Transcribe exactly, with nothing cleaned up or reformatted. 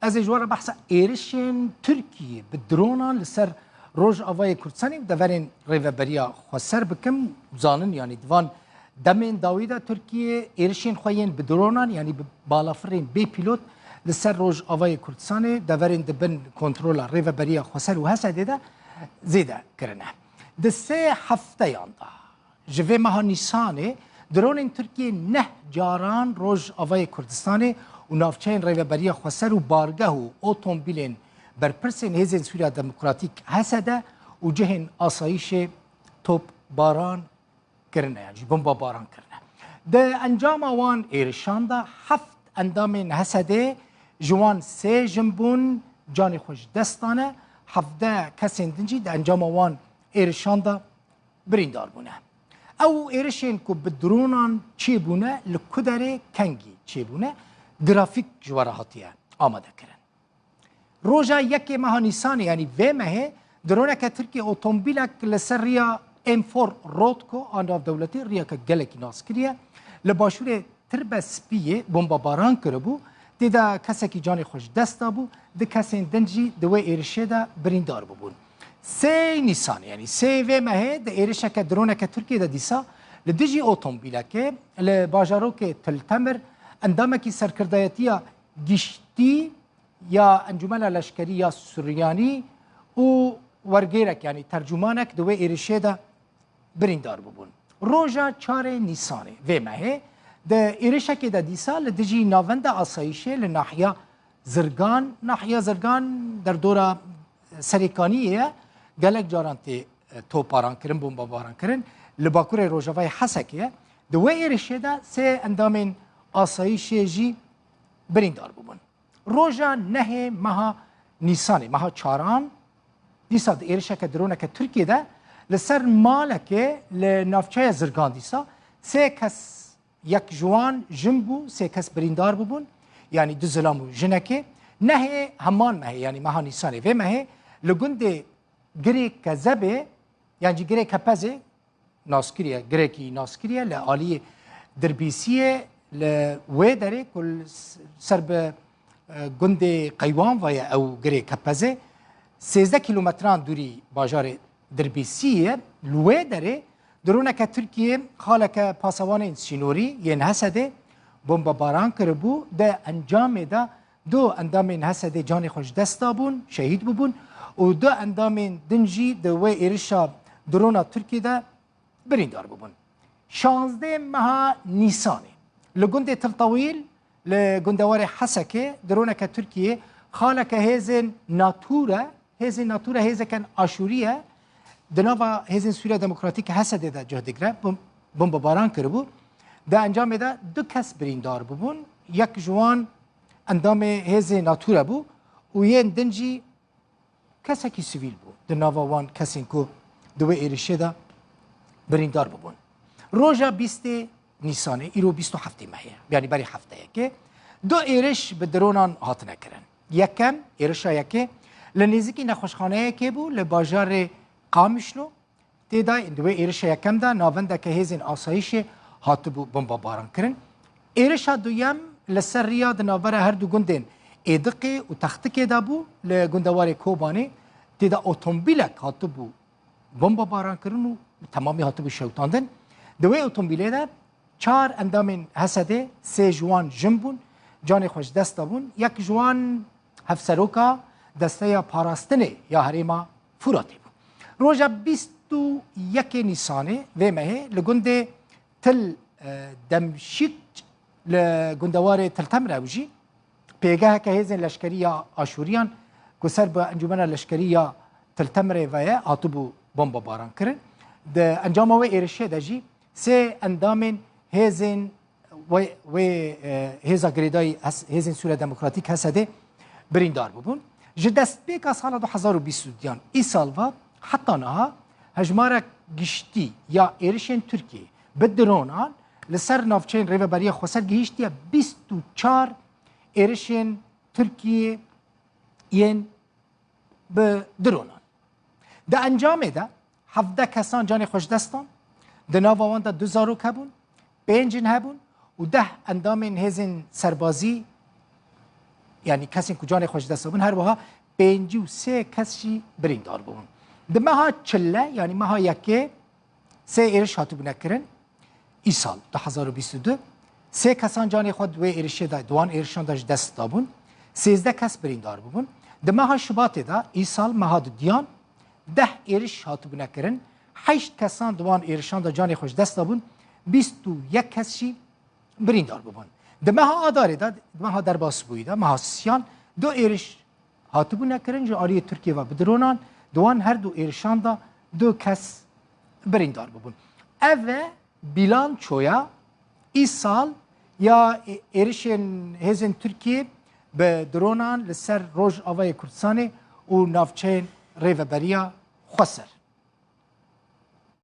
Ez ê ji we re behsa êrişên Tirkiyê bi dronan li ser Rojavayê Kurdistanê û deverên Rêveberiya Xweser bikim. Zanin, yanî di van demên dawî de Tirkiye êrişên xwe yên bi dronan, yanî bi balafirên bê pîlot li ser Rojavayê Kurdistanê, deverên di bin kontrola Rêveberiya Xweser û H S D'ê de zêde kirine. Di sê hefteyan de, ji vê meha Nîsanê, dronên Tirkiyê neh caran Rojavayê Kurdistanê û navçeyên Rêveberiya Xweser û bargeh û otomobîlên berpirsên Hêzên Sûriya Demokratîk, H S D, û cihên asayîşê topbaran kirine, yan jî bombabaran kirine. Di encama wan êrişan de heft endamên H S D'ê, ji wan sê jin bûn, canê xwe ji dest dane, hevdeh kesên din jî di encama wan êrişan de birîndar bûne. Ew êrişên ku bi dronan çêbûne, li ku derê, kengî çêbûne, grafîk ji we re hatiye amadekirin. Roja yekê meha Nîsanê, yanî vê mehê, droneke Tirkiyê otomobîlek li ser riya M four Road, ku a navdewletî, riyeke gelekî naskirî ye, li başûrê Tirbe Spiyê bombabaran kiribû. Tê de kesekî canê xwe ji dest dabû, du kesên din jî di wê êrişê de birîndar bûbûn. Sê Nîsanê, yanî sê vê mehê, di êrişeke droneke Tirkiyê de dîsa li dijî otomobîlekê li bajarokê Til Temir, endamekî serkirdayetiya giştî ya Encûmena Leşkerî ya Suryanî û wergêrek, yanî tercûmanek, di wê êrişê de birîndar bûbûn. Roja çarê Nîsanê vê mehê, di êrişekê de dîsa li dijî navenda asayîşê li nahiya Zirgan, nahiya Zirgan derdora Serêkaniyê ye, gelek caran tê, e, topbaran kirin, bombabaran kirin, li bakurê rojavayê Hesekê ye. Di wê êrişê de sê endamên asayîşê jî birîndar bûbûn. Roja nehê meha Nîsanê, meha çaran, dîsa di êrişeke droneke Tirkiyê de li ser malekê li navçeya Zirgan dîsa sê kes, yek ji wan jin bû, sê kes birîndar bûbûn, yanî du zilam û jinekê. Nehê heman mehê, yanî meha Nîsanê vê mehê, li gundê Girê Kezebê, yan jî Girê Kepezê, naskirî ye, girekî naskirî ye, li aliyê Dirbîsiyê, li wê derê ku li s-, ser bi, e, gundê Qeywan ve ye ew Girê Kepezê, sêzdeh kîlometran dûrî bajarê Dirbîsiyê ye. Li wê derê droneke Tirkiyê xaleke pasewanên sînorî yên Hesedê bombebaran kiribû. Di encamê de du endamên Hesedê canê xwe ji dest dabûn, şehîd bûbûn û du endamên din jî di wê êrişa drona Tirkiyê de birîndar bûbûn. Şazdeh meha Nîsanê, li gundê Til Tewîl, li gundewarê Hesekê, droneke Tirkiyê xaleke hêzên NATO re, hêzên NATO re hêzeken Aşûrî ye, di nava Hêzên Sûriya Demokratîk, Hesedê, de cih digire, bom-, bombebaran kiribû. Di encamê de du kes birîndar bûbûn, yek ji wan endamê hêzê NATO re bû û yên din jî kesekî sivîl bû di nava wan kesên ku di wê êrişê de birîndar bûbûn. Roja bîstê Nîsanê, îro bîst û heftê mehê ye, yanî berî hefteyekê, du êriş bi dronan hatine kirin. Yekem, êrişa yekê li nêzîkî nexweşxaneyekê bû li bajarê Qamişlo. Tê de, di wê êrişa yekem de navendeke hêzên asayîşê hatibû bombebaran kirin. Êrişa duyem li ser riya di navbera her du gundên Êdiqê û Textikê de bû, li gundewarê Kobanê. Tê de otomobîlek hatibû bombebaran kirin û temamî hatibû şewitandin. Di wê otomobîlê de çar endamên Hesedê, sê ji wan jin bûn, canê xwe ji dest dabûn. Yek ji wan hevseroka Desteya Parastinê ya Herêma Furatê bû. Roja bîst û yekê Nîsanê vê mehê li gundê Til, e, Demşîk, li gundewarê Til Temir ew jî, pêgeheke hêzên leşkerî ya Aşûriyan ku ser bi Encûmena Leşkerî ya Til Temirê ve ye, hatibû bombebaran kirin. Di encama wê êrişê de jî sê endamên hêzên wê, wê, e, hêza girêdayî Hes-, Hêzên Sûriya Demokratîk, Hesedê, birîndar bûbûn. Ji destpêka sala du hezar û bîst û duyan îsal ve heta niha hejmarek giştî ya êrişên Tirkiyê bi dronan li ser navçeyên Rêveberiya Xweser gihîştiye bîst û çar êrişên Tirkiyê yên bi dronan. Di encamê de hevdeh kesan canê xwe ji dest dan. Di nava wan de du zarok hebûn, pênc jin hebûn û deh endamên hêzên serbazî yanî kesên ku canê xwe ji dest dabûn, her wiha pêncî û sê kes jî birîndar bûbûn. Di meha çile, yanî meha yekê, sê êriş hatibûne kirin. Îsal du hezar û bîst û du, sê kesan canê xwe di wê êrişê de, di wan êrişan de ji dest dabûn. Sêzdeh kes birîndar bûbûn. Di meha Şubatê de, îsal meha dudiyan, deh êriş hatibûne kirin. Heşt kesan di wan êrişan de canê xwe ji dest dabûn. Bîst û yek kes jî birîndar bûbûn. Di meha Adarê de, di meha derbasbûyî de, meha sisiyan, du êriş hatibûne kirin ji aliyê Tirkiyê ve bi dronan, di wan her du êrişan de du kes birîndar bûbûn. Ev e bîlançoya îsal ya ê-, êrişên hêzên Tirkiyê bi dronan li ser Rojavayê Kurdistanê û navçeyên Rêveberiya Xweser.